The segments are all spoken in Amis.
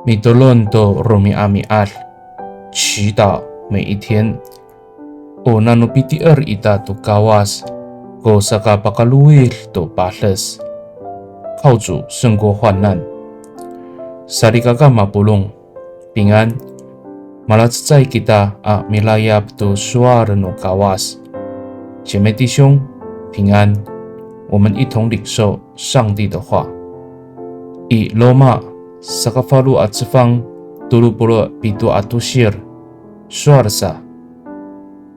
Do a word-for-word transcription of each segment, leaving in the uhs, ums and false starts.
Mitolon to romi'ami'ad, 祈祷每一天。O nano pitier ita to Kawas ko sakapakalowid to pades. 靠主胜过患难。Salikaka mapolong, 平安。Malacecay kita a milayap to sowal no Kawas. 姐妹弟兄，平安。我们一同领受上帝的话。I Roma sakafalo a cefang tolo polo' pito a tosir, sowal sa.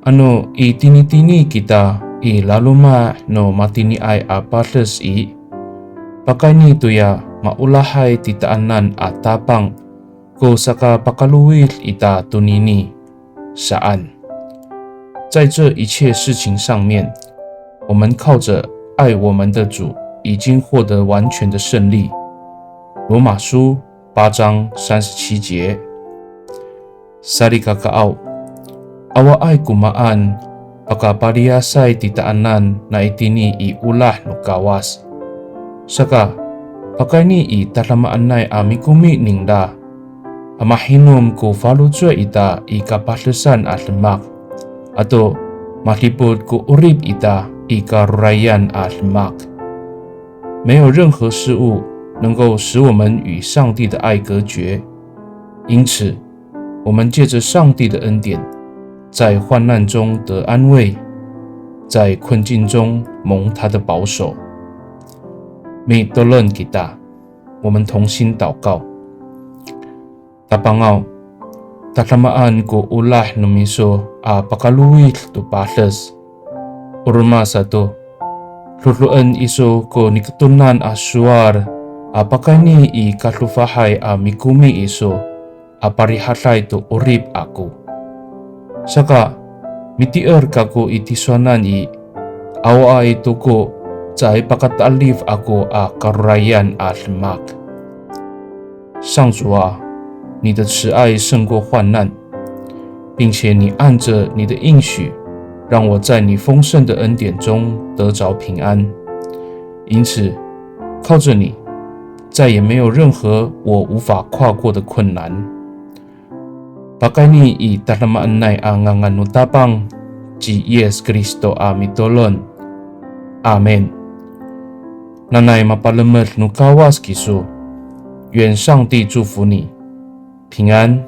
Ano itinitini kita i laloma' no matiniay a pades i, pakayni toya maolahay titaanan a Tapang ko sakapakalowid ita tonini, saan. 在这一切事情上面，我们靠着爱我们的主已经获得完全的胜利。罗马书八章三十七节。Salikakaaw, awaay ko maan pakapaliyasay titaanan na itini i olah no Kawas. Saka, pakayni i tadamaanay a mikomi ningra a mahinom ko faloco' ita i kapadesan a demak, ato madipot ko 'orip ita i karorayan a demak. 没有任何事物能够使我们与上帝的爱隔绝，因此，我们借着上帝的恩典，在患难中得安慰，在困境中蒙他的保守。Mitolon kita, 我们同心祷告。Tapangaw, tadamaan ko olah no miso a pakalowid to pades. O roma sato, do^doen iso ko niketonan a sowal a pakayni i kadofahay a mikomi iso a parihaday to 'orip ako. Saka, mitier kako i tisowanan i, awaay to ko caay pakata'elif ako a karorayan a demak. 上主啊，你的慈爱胜过患难，并且你按着你的应许，让我在你丰盛的恩典中得着平安。因此，靠着你，再也没有任何我无法跨过的困难。Pakayni i tadamaanay a ngangan no Tapang, ci Yis Kristo a mitolon. Amin. Nanay mapalemed no Kawas kiso. 愿上帝祝福你，平安。